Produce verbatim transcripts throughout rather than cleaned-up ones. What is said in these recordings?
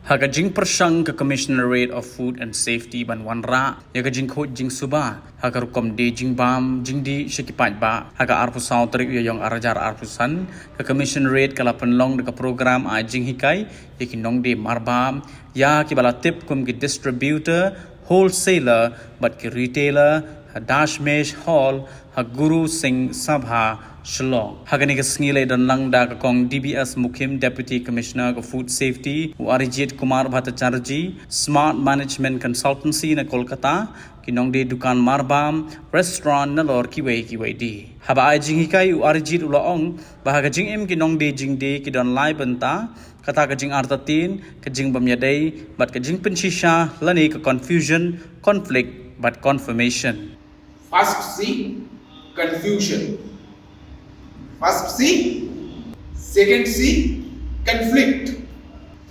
Ha ka jingpyrshang ka Commissionerate of Food and Safety ban wanrah ïa ka jingkhuid jingsuba ha ka rukom die jingbam jingdih sha ki paidbah ha ka arphew saw tarik u Ïaïong arhajar arphew san, ka Commissionerate ka la pynlong da ka program ai jinghikai ïa ki nongdie marbam ïa kiba la tip kum ki distributor, wholesaler bad ki retailer ha Dashmesh Hall ha Guru Singh Sabha, Shillong. Ha kane ka sngi la ïadonlang da ka Kong D B S Mukhim, Deputy Commissioner ka Food Safety, u Arijit Kumar Bhattacharjee, Smart Management Consultancy na Kolkata, ki nongdie dukan marbam, restaurant nalor kiwei kiwei de. Haba ai jinghikai, u Arijit u la ong ba ha ka jingim ki nongdie jingdie ki don lai bynta, kata ka jingartatien, ka jingbym ïadei bad ka jingpynshisha lane ka confusion, conflict bad confirmation. First C, confusion. First C, second C, conflict.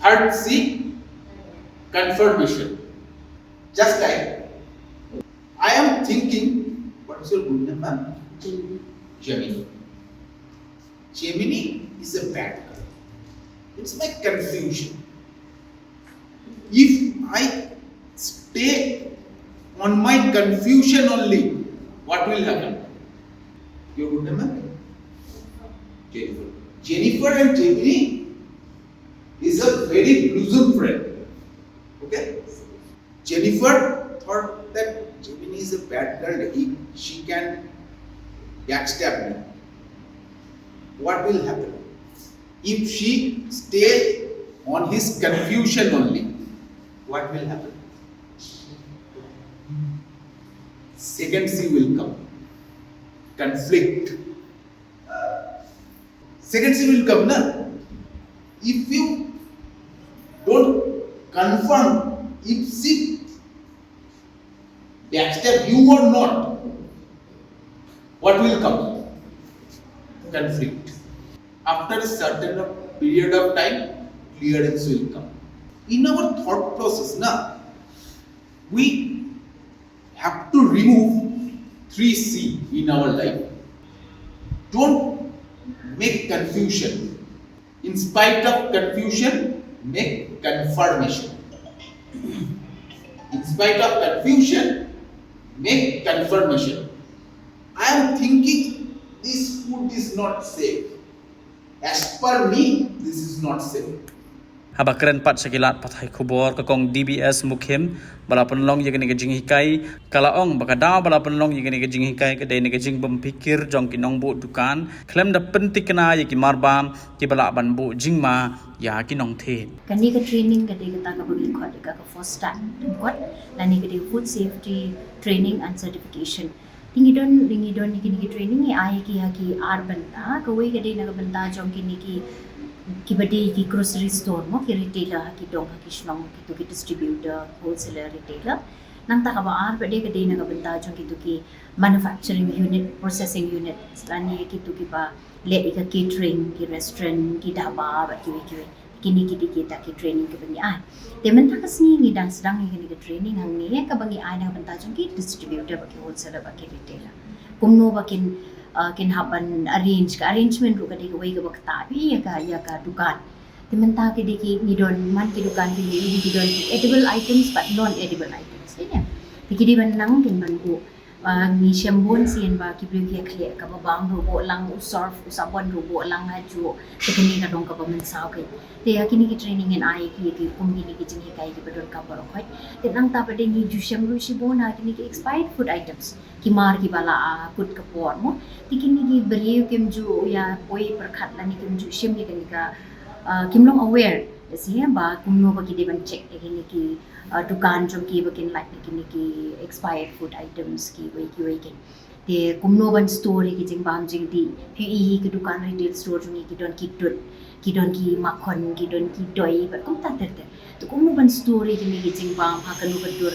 Third C, confirmation. Just like, I am thinking, what is your good name, ma'am? Gemini. Gemini is a bad girl. It's my confusion. If I stay on my confusion only, what will happen? Your good name, ma'am? Jennifer. Jennifer and Gemini is a very bosom friend. Okay? Jennifer thought that Gemini is a bad girl, he, she can backstab me. What will happen? If she stays on his confusion only, what will happen? Second C will come. Conflict. Second C will come, na? If you don't confirm if she backstab you or not, what will come? Conflict. After a certain period of time, clearance will come. In our thought process, na, we have to remove three C in our life. Don't make confusion. In spite of confusion, make confirmation. In spite of confusion, make confirmation. I am thinking this food is not safe. As per me, this is not safe. Haba kren pat sha ki lad pathai khubor, ka Kong D B S Mukhim ba la pynlong ïa kane ka jinghikai, ka la ong ba ka daw ba la pynlong ïa kane ka jinghikai ka dei na ka jingbym phikir jong ki nongbuh dukan khlem da pyntikna ïa ki marbam kiba lah ban buh jingma ïa ki nongthied. Kane ka training ka dei kata kaba ngi khot ïa ka ka FOSDAT, kot, lane ka dei food safety training and certification. Te ngi don, ngi don ïa kine ki training ngi ai ki ha ki ar bynta, kawei ka dei na ka bynta jong kine ki, kiba dei ki grocery store mo, ki retailer ha ki dong ha ki shnong, kito ki distributor, wholesaler, retailer. Nangta kaba ar pat dei ka dei na ka bynta jong kito ki manufacturing unit, processing unit, lane kito kiba leh ïa ka catering, ki restaurant, ki dhaba bad kiwei kiwei. Kine ki dei kita ki training kiba ngi ai. Te mynta ka sngi ngi dang sdang ïa kine ki training hangne kaba ngi ai na ka bynta jong ki distributor bad ki wholesaler bad ki retailer. Kumno ba kin, uh, kin hap ban arrange, ka arrangement ruh ka dei kawei kaba ktah ïa ka, ïa ka dukan. Te mynta ki dei ki, ngi don man ki dukan ki dei ki don ki edible items bad non edible items. Te ki dei ban nang kin ban buh Ah, ngi shem bun sien ba ki briew ki ïa khleh kaba bam ruh buh lang u surf, u sabon ruh buh lang ha juh. Te kane ka dong kaba mynsaw kein. Te ïa kine ki training ngin ai ki, ki kum kine ki jinghikai kiba don ka baroh khoit. Te nangta pat de ngi ju shem ruh shibun ha kine ki expired food items. Ki mar kiba la, ah, kut ka por mo. Te kine ki briew kim ju ïa poi pyrkhat lane kim ju shim ïa kane ka, ah, kim long aware. Te shisha ba kumno ba ki dei ban check ïa kine ki, ah, dukan jong ki ba kin lait ïa kine ki expired food items kiwei kiwei kein. Te kumno ban store ïa ki jingbam jingdih. Phi ïohi ki dukan retail store jong ngi ki don ki dud, ki don ki makhon, ki don ki doi, bad kumta ter ter. Te kumno ban store ïa kine ki jingbam ha kano ka dur.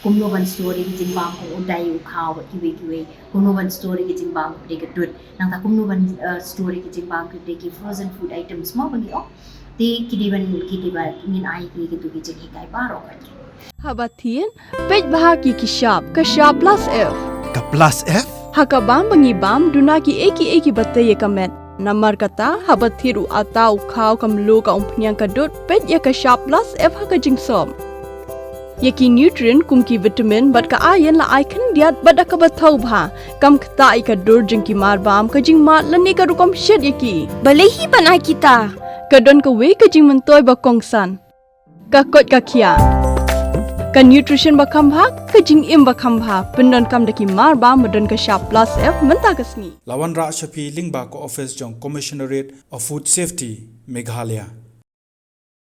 Kumno ban store ïa ki jingbam kum u dai u khaw bad kiwei kiwei. Kumno ban store ïa ki jingbam kum dei ka dud. Nangta kumno ban, eh, store ïa ki jingbam kum dei ki frozen food items mo ba ngi ong. Te ki dei ban, ki dei ban ngin ai ki, kito ki jinghikai baroh. Haba thied, peit bha ki ki shap, ka shap Plus F. Ka Plus F? Ha ka bam ba ngi bam, duna kiei kiei kiba tei ïa ka met. Namar kata, haba thied u atta, u khaw, ka mluh, ka umphniang, ka dud, peit ïa ka shap plus F ha ka jingsop. Ïa ki nutrient kum ki vitamin bad ka iron la ai khyndiat bad da kaba thaw bha. Kam ktah ïa ka dur jong ki marbam, ka jingmad lane ka rukom shet ïa ki. Balei hi ban ai kita? Ka don kawei ka jingmyntoi ba kongsan. Ka koit ka khiah. Ka nutrition ba kham bha, ka jingim ba kham bha. Pyndonkam da ki marbam ba don ka shap plus F mynta ka sngi. La wanrah sha phi lyngba ka office jong Commissionerate of Food Safety, Meghalaya.